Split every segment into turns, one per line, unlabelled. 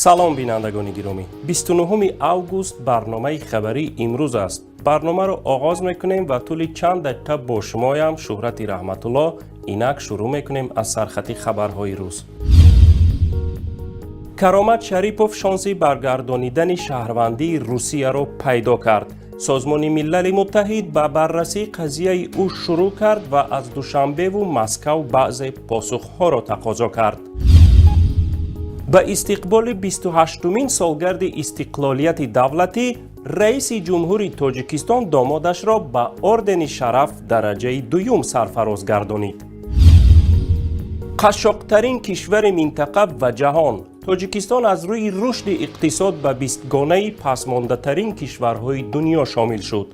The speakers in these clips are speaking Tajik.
Салом, бинандагони гиромӣ! 29 август барномаи хабарии имрӯз аст. Барномаро оғоз мекунем ва тӯли чанд дақиқа бо шумоям, Шӯҳрати Раҳматулло. Инак шурӯъ мекунем аз сархати хабарҳои рӯз. Каромат Шарипов шонси баргардонидани шаҳрвандии Русияро пайдо кард. Созмони Милали Муттаҳид ба баррасии қазияи ӯ шурӯъ кард ва аз Душанбеву Москав баъзе посухҳоро тақозо кард. Ба истиқболи 28-умин солгарди истиқлолияти давлатӣ раиси ҷумҳури Тоҷикистон домодашро ба ордени Шараф дараҷаи дуюм сарфароз гардонид. Қашшоқтарин кишвари минтақа ва ҷаҳон, Тоҷикистон аз рӯи рушди иқтисод ба бистгонаи пасмондатарин кишварҳои дунё шомил шуд.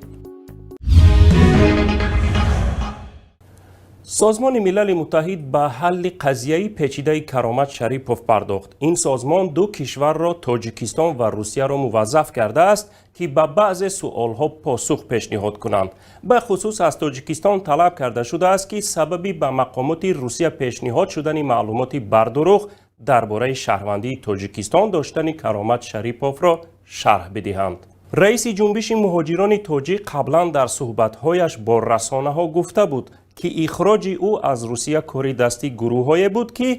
Созмони Милали Муттаҳид ба ҳалли қазияи печидаи Каромат Шарипов пардохт. Ин созмон ду кишварро, Тоҷикистон ва Русияро, муваззаф кардааст, ки ба баъзе суолҳо посух пешниҳод кунанд. Бахусус аз Тоҷикистон талаб карда шудааст, ки сабаби ба мақомоти Русия пешниҳод шудани маълумоти бардурӯғ дар бораи шаҳрвандии Тоҷикистон доштани Каромат Шариповро шарҳ бидиҳанд. Раиси Ҷунбиши муҳоҷирони тоҷик қаблан дар суҳбатҳояш бо расонаҳо гуфта буд, ки ихроҷи ӯ аз Русия кори дасти гурӯҳҳое буд, ки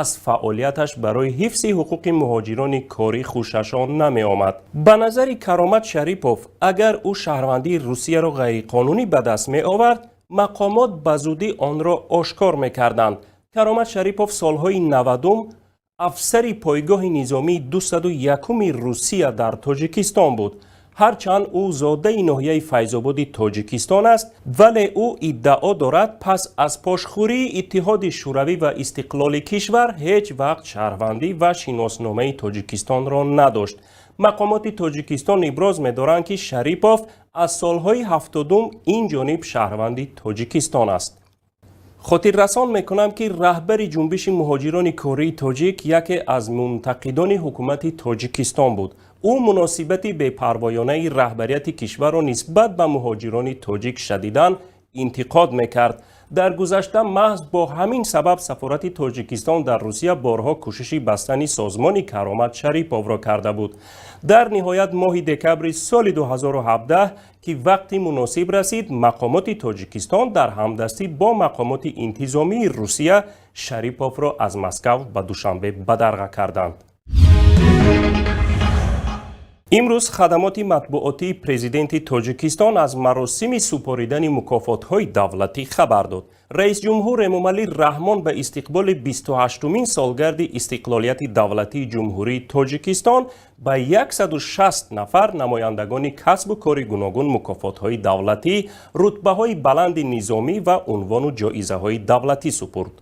аз фаъолияташ барои ҳифзи ҳуқуқи муҳоҷирони корӣ хушашон намеомад. Ба назари Каромат Шарипов, агар ӯ шаҳрвандии Русияро ғайриқонунӣ ба даст меовард, мақомот ба зудӣ онро ошкор мекарданд. Каромат Шарипов солҳои 90-ум афсари пойгоҳи низомии 201-уми Русия дар Тоҷикистон буд. Ҳарчанд ӯ зодаи ноҳияи Файзободи Тоҷикистон аст, вале ӯ иддао дорад, пас аз пошхӯрии Иттиҳоди Шӯравӣ ва истиқлоли кишвар ҳеҷ вақт шаҳрвандӣ ва шиносномаи Тоҷикистонро надошт. Мақомоти Тоҷикистон иброз медоранд, ки Шарипов аз солҳои 70-ум ин ҷониб шаҳрванди Тоҷикистон аст. Хотиррасон мекунам, ки раҳбари Ҷунбиши муҳоҷирони кории тоҷик яке аз мунтақидони ҳукумати Тоҷикистон буд. Ӯ муносибати бепарвоёнаи раҳбарияти кишварро нисбат ба муҳоҷирони тоҷик шадидан интиқод мекард. Дар гузашта маҳз бо ҳамин сабаб сафорати Тоҷикистон дар Русия борҳо кӯшиши бастани созмони Каромат Шариповро карда буд. Дар ниҳоят моҳи декабри соли 2017, ки вақти муносиб расид, мақомоти Тоҷикистон дар ҳамдастӣ бо мақомоти интизомии Русия Шариповро аз Москав ба Душанбе бадарға карданд. Имрӯз хадамоти матбуотии президенти Тоҷикистон аз маросими супоридани мукофотҳои давлатӣ хабар дод. Раисҷумҳур Эмомалӣ Раҳмон ба истиқболи 28-умин солгарди истиқлолияти давлатии Ҷумҳурии Тоҷикистон ба 160 нафар намояндагони касбу кори гуногун мукофотҳои давлатӣ, рутбаҳои баланди низомӣ ва унвону ҷоизаҳои давлатӣ супурд.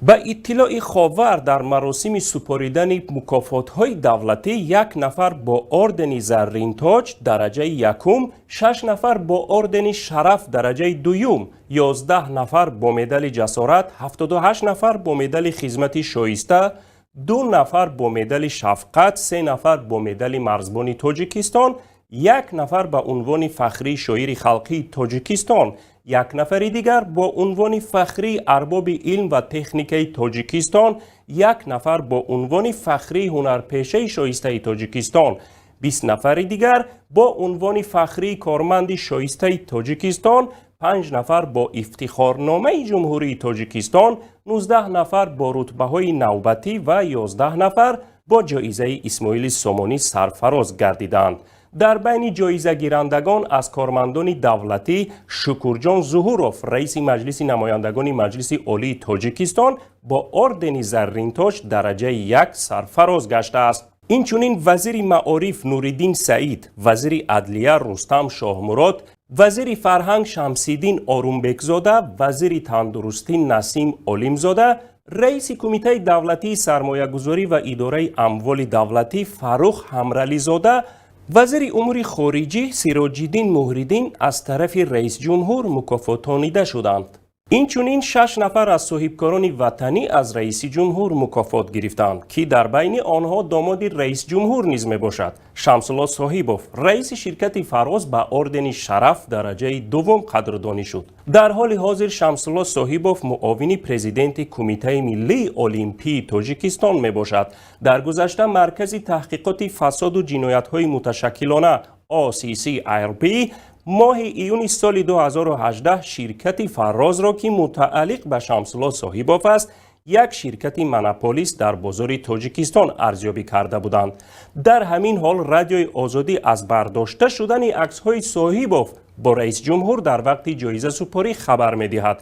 Ба иттилои Ховар, дар маросими супоридани мукофотҳои давлатӣ як нафар бо ордени Зарринтоҷ дараҷаи якум, шаш нафар бо ордени Шараф дараҷаи дуюм, 11 нафар бо медали Ҷасорат, 78 нафар бо медали Хизмати шоиста, ду нафар бо медали Шафқат, се нафар бо медали Марзбони Тоҷикистон, як нафар ба унвони фахрии Шоири халқии Тоҷикистон, як нафари дигар бо унвони фахрии Арбоби илм ва техникаи Тоҷикистон, як нафар бо унвони фахрии Ҳунарпешаи шоистаи Тоҷикистон, 20 нафари дигар бо унвони фахрии Корманди шоистаи Тоҷикистон, панҷ нафар бо Ифтихорномаи Ҷумҳурии Тоҷикистон, 19 нафар бо рутбаҳои навбатӣ ва 11 нафар бо ҷоизаи Исмоили Сомонӣ сарфароз гардиданд. Дар байни ҷоизагирандагон аз кормандони давлатӣ Шукурҷон Зуҳуров, раиси Маҷлиси намояндагони Маҷлиси Олии Тоҷикистон, бо ордени Зарринтоҷ дараҷаи як сарфароз гаштааст. Инчунин вазири маориф Нуриддин Саид, вазири адлия Рустам Шоҳмурод, вазири фарҳанг Шамсиддин Орумбекзода, вазири тандурустӣ Насим Олимзода, раиси Кумитаи давлатии сармоягузорӣ ва идораи амволи давлатӣ Фаррух Ҳамрализода, вазири умури хориҷӣ Сироҷиддин Муҳриддин аз тарафи раисҷумҳур мукофотонида шуданд. Инчунин шаш нафар аз соҳибкорони ватанӣ аз раиси ҷумҳур мукофот гирифтанд, ки дар байни онҳо домоди раисҷумҳур низ мебошад. Шамсулло Соҳибов, раиси ширкати «Фароз», ба ордени Шараф дараҷаи дуввум қадрдонӣ шуд. Дар ҳоли ҳозир Шамсулло Соҳибов муовини президенти Кумитаи миллии олимпии Тоҷикистон мебошад. Дар гузашта Маркази таҳқиқоти фасоду ҷиноятҳои муташаккилона OCCRP моҳи июни соли 2018 ширкати «Фарозро», ки мутааллиқ ба Шамсулло Соҳибов аст, як ширкати монополист дар бозори Тоҷикистон арзёбӣ карда буданд. Дар ҳамин ҳол Радиои Озодӣ аз бардошта шудани аксҳои Соҳибов бо раисҷумҳур дар вақти ҷоизасупорӣ хабар медиҳад.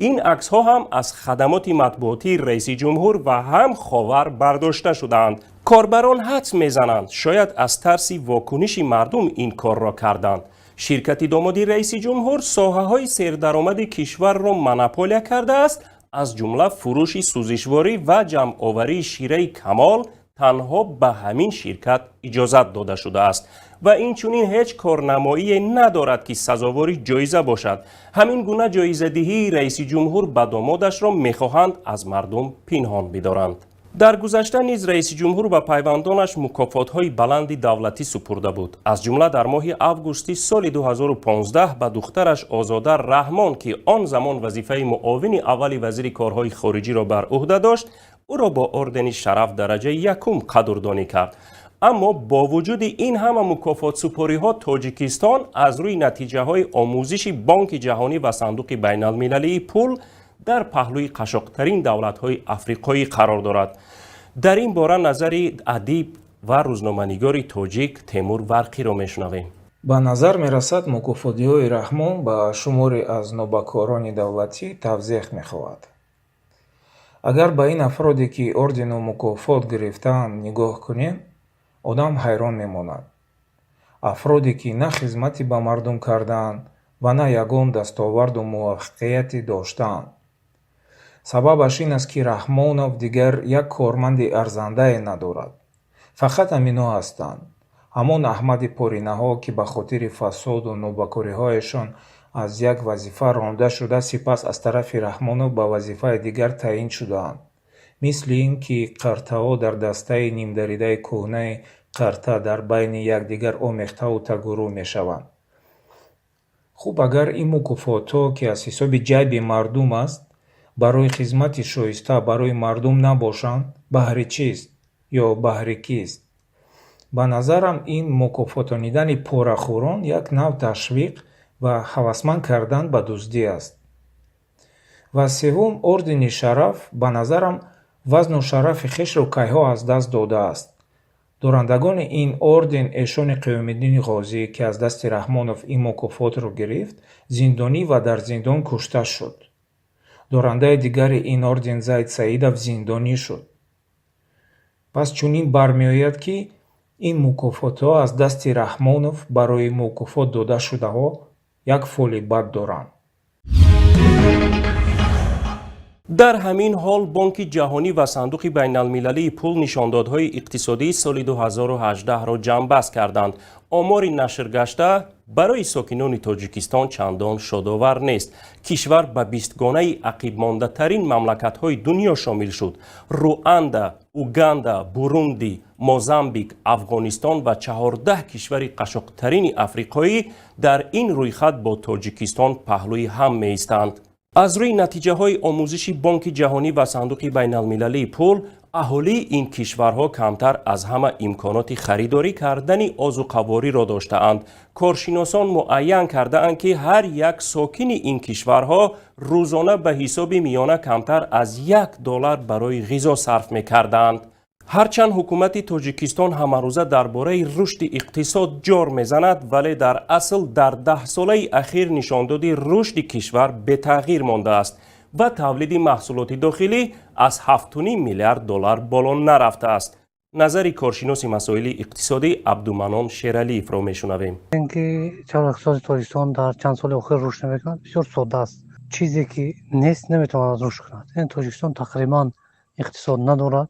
Ин аксҳо ҳам аз хадамоти матбуотии раиси ҷумҳур ва ҳам Ховар бардошта шудаанд. Корбарон ҳадс мезананд, шояд аз тарси вокуниши мардум ин корро карданд. Ширкати домоди раиси ҷумҳур соҳаҳои сердаромади кишварро монополия кардааст, аз ҷумла фурӯши сӯзишворӣ ва ҷамъоварии шираи Камол танҳо ба ҳамин ширкат иҷозат дода шудааст ва инчунин ҳеҷ корнамоие надорад, ки сазовори ҷоиза бошад. Ҳамин гуна ҷоизадиҳии раиси ҷумҳур ба домодашро мехоҳанд аз мардум пинҳон бидоранд. Дар гузашта низ раиси ҷумҳур ба пайвандонаш мукофотҳои баланди давлатӣ супурда буд. Аз ҷумла дар моҳи августи соли 2015 ба духтараш Озода Раҳмон, ки он замон вазифаи муовини аввали вазири корҳои хориҷиро бар ӯҳда дошт, ӯро бо ордени Шараф дараҷаи якум қадрдонӣ кард. Аммо бо вуҷуди ин ҳама мукофотсупориҳо Тоҷикистон аз рӯи натиҷаҳои омӯзиши Бонки Ҷаҳонӣ ва Сандуқи байналмилалии пул дар паҳлӯи қашоқтарин давлатҳои африқоӣ қарор дорад. Дар ин бора назари адиб ва рӯзноманигори тоҷик Темур Варқиро мешунавем.
Ба назар мерасад, мукофотиҳои Раҳмон ба шуморе аз нобакорони давлатӣ тавзеҳ мехоҳад. Агар ба ин афроде, ки ордену мукофот гирифтаанд, нигоҳ кунем, одам ҳайрон мемонад. Афроде, ки на хизмате ба мардум кардаанд ва на ягон дастоварду муваффақияте доштаанд. Сабабаш ин аст, ки Раҳмонов дигар як корманди арзандае надорад. Фақат ҳаминҳо ҳастанд. Ҳамон Аҳмади Поринаҳо, ки ба хотири фасоду нобакориҳояшон аз як вазифа ронда шуда, сипас аз тарафи Раҳмонов ба вазифаи дигар таъин шудаанд. Мисли ин ки қартаҳо дар дастаи нимдаридаи кӯҳнаи қарта дар байни якдигар омехтаву тагурӯ мешаванд. Хуб, агар ин мукофотҳо, ки аз ҳисоби ҷайби мардум аст, барои хизмати шоиста барои мардум набошанд, баҳри чист ё баҳри кист? Ба назарам, ин мукофотонидани порахӯрон як нав ташвиқ ва ҳавасманд кардан ба дуздӣ аст. Ва севум, ордени Шараф, ба назарам, вазну шарафи хешро кайҳо аз даст додааст. Дорандагони ин орден, эшони Қиёмиддини Ғозӣ, ки аз дасти Раҳмонов ин мукофотро гирифт, зиндонӣ ва дар зиндон кушта шуд. Дорандаи дигари ин орден, Зайд Саидов, зиндонӣ шуд. Пас чунин бармеояд, ки ин мукофотҳо аз дасти Раҳмонов барои мукофот додашудаҳо як фоли бад доранд.
Дар ҳамин ҳол Бонки Ҷаҳонӣ ва Сандуқи байналмилалии пул нишондодҳои иқтисодии соли 2018-ро ҷамъбаст карданд. Омори нашргашта барои сокинони Тоҷикистон чандон шодовар нест. Кишвар ба бистгонаи ақибмондатарин мамлакатҳои дунё шомил шуд. Руанда, Уганда, Бурунди, Мозамбик, Афғонистон ва 14 кишвари қашоқтарини африқоӣ дар ин рӯйхат бо Тоҷикистон паҳлӯи ҳам меистанд. Аз рӯи натиҷаҳои омӯзиши Бонки Ҷаҳонӣ ва Сандуқи байналмилалии пул, аҳолии ин кишварҳо камтар аз ҳама имконоти харидорӣ кардани озуқавориро доштаанд. Коршиносон муайян кардаанд, ки ҳар як сокини ин кишварҳо рӯзона ба ҳисоби миёна камтар аз 1 доллар барои ғизо сарф мекарданд. Ҳарчанд ҳукумати Тоҷикистон ҳамарӯза дар бораи рушди иқтисод ҷор мезанад, вале дар асл дар даҳсолаи ахир нишондоди рушди кишвар бетағйир мондааст ва тавлиди маҳсулоти дохилӣ аз 7,5 миллиард доллар боло нарафтааст. Назари коршиноси масоили иқтисодӣ Абдуманон Шералиевро мешунавем.
Ин ки чаро иқтисоди Тоҷикистон дар чанд соли охир рушд намекунад, бисёр содда аст. Чизе ки нест, наметавонад рушд кунад. Ин Тоҷикистон тақрибан иқтисод надорад.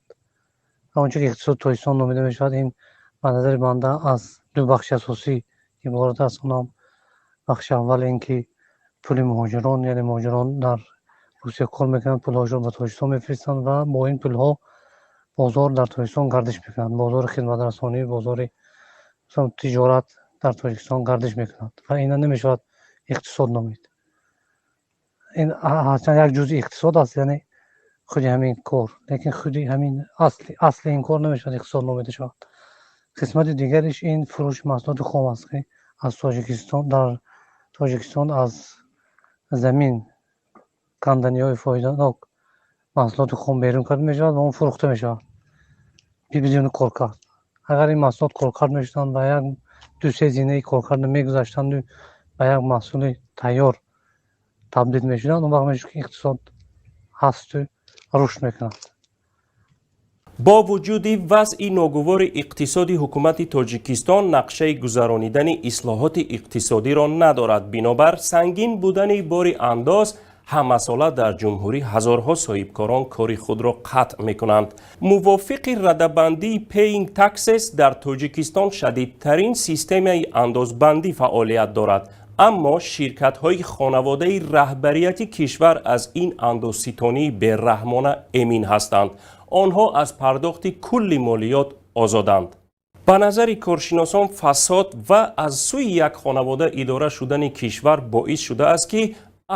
Он чӣ ки иқтисоди Тоҷикистон номида мешавад, ин ба назари банда аз ду бахши асосӣ иборат аст. Онам бахши аввал ин ки пули муҳоҷирон, яъне муҳоҷирон дар Русия кор мекунанд, пулҳошро ба Тоҷикистон мефиристанд ва бо ин пулҳо бозор дар Тоҷикистон гардиш мекунад. Бозори хизматрасонӣ, бозори тиҷорат дар Тоҷикистон гардиш мекунад ва ина намешавад иқтисод номид. Ин ҳарчанд як ҷузъи иқтисод аст, яъне худи ҳамин кор, лекин худи ҳамин асли ин кор намешавад иқтисод номида шавад. Қисмати дигариш ин фурӯши маҳсулоти хом аст, ки аз Тоҷикистон дар Тоҷикистон аз замин канданиҳои фоиданок маҳсулоти хом берун карда мешавад ва он фурӯхта мешавад бидуни коркард. Агар ин маҳсулот коркард мешуданд, ба як ду-се зинаи коркард мегузаштанду ба як маҳсули тайёр табдил мешуданд, он вақт мешуд, ки иқтисод ҳасту рушд мекунад.
Бо вуҷуди вазъи ногувори иқтисоди, ҳукумати Тоҷикистон нақшаи гузаронидани ислоҳоти иқтисодиро надорад. Бинобар сангин будани бори андоз, ҳамасола дар ҷумҳурӣ ҳазорҳо соҳибкорон кори худро қатъ мекунанд. Мувофиқи радабандии Paying Taxes, дар Тоҷикистон шадидтарин системаи андозбандӣ фаъолият дорад, аммо ширкатҳои хонаводаи раҳбарияти кишвар аз ин андозситонии бераҳмона эмин ҳастанд. Онҳо аз пардохти кулли молиёт озоданд. Ба назари коршиносон, фасод ва аз сӯи як хонавода идора шудани кишвар боис шудааст, ки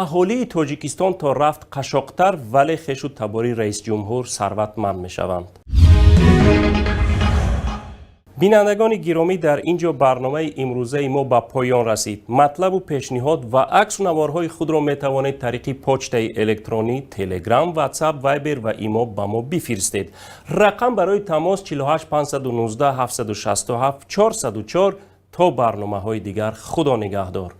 аҳолии Тоҷикистон то рафт қашоқтар, вале хешу табори раисҷумҳур сарватманд мешаванд. Бинандагони гиромӣ, дар ин ҷо барномаи имрӯзаи мо ба поён расид. Матлабу пешниҳод ва аксу наворҳои худро метавонед тариқи почтаи электронӣ, Телеграм, Ватсап, Вайбер ва Имо ба мо бифиристед. Рақам барои тамос 48 519 767 404. То барномаҳои дигар, Худо нигаҳдор.